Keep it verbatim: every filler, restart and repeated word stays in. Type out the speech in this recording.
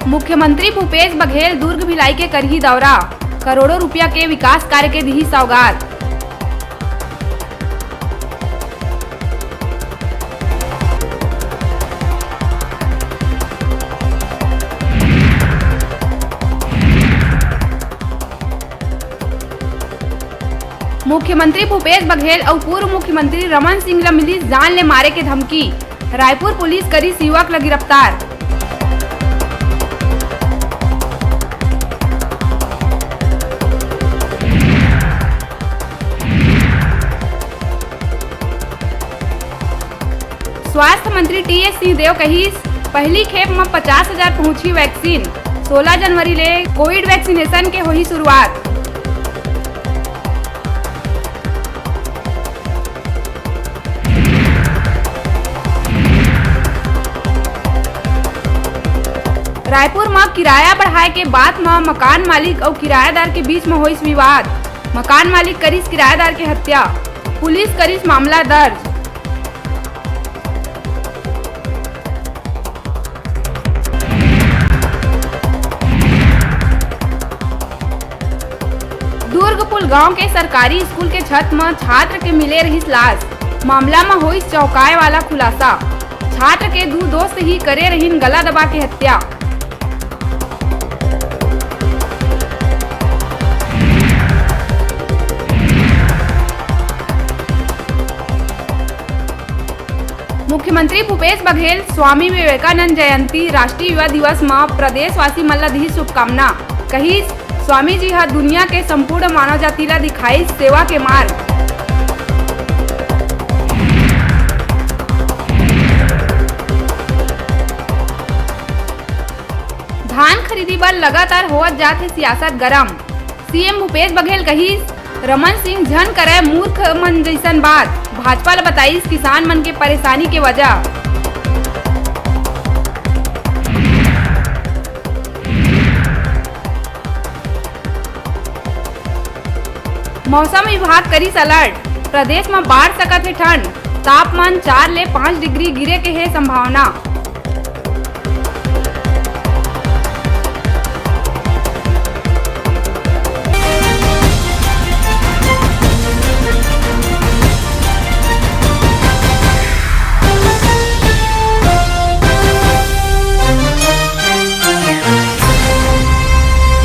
मुख्यमंत्री भूपेश बघेल दुर्ग भिलाई के करही दौरा, करोड़ों रुपया के विकास कार्य के दिही सौगात। मुख्यमंत्री भूपेश बघेल अउ पूर्व मुख्यमंत्री रमन सिंह ल मिलिस जान ले मारे के धमकी, रायपुर पुलिस करिस युवक ल गिरफ्तार। स्वास्थ्य मंत्री टीएस सिंहदेव कहिस, पहली खेप म पचास हजार पहुंची वैक्सीन, सोलह जनवरी ले कोविड वैक्सीनेशन के होही शुरुआत। रायपुर म किराया बढ़ाए के बात म मकान मालिक अउ किरायादार के बीच म होइस विवाद। मकान मालिक करिस किरायादार के हत्या, पुलिस करिस मामला दर्ज। दुर्गपुल गांव के सरकारी स्कूल के छत म छात्र के मिले रहिस लाश। मामला म होइस चौंकाए वाला खुलासा। छात्र के दू दोस्त ही करे रहिन गला दबा के हत्या। मुख्यमंत्री भूपेश बघेल स्वामी विवेकानंद जयंती राष्ट्रीय युवा दिवस म प्रदेशवासी मन ल दिही शुभकामना। कहिस, स्वामी जी ह दुनिया के संपूर्ण मानव जाति ल दिखाइस सेवा के मार्ग। धान खरीदी बर लगातार होवत जात हे सियासत गरम। सीएम भूपेश बघेल कहिस, रमन सिंह झन करय मूर्ख मन जइसन बात। भाजपा ल बताइस किसान मन के परेशानी के वजह। मौसम विभाग करिस अलर्ट, प्रदेश म बाढ़ सकत हे ठंड, तापमान चार ले पाँच डिग्री गिरे के हे संभावना।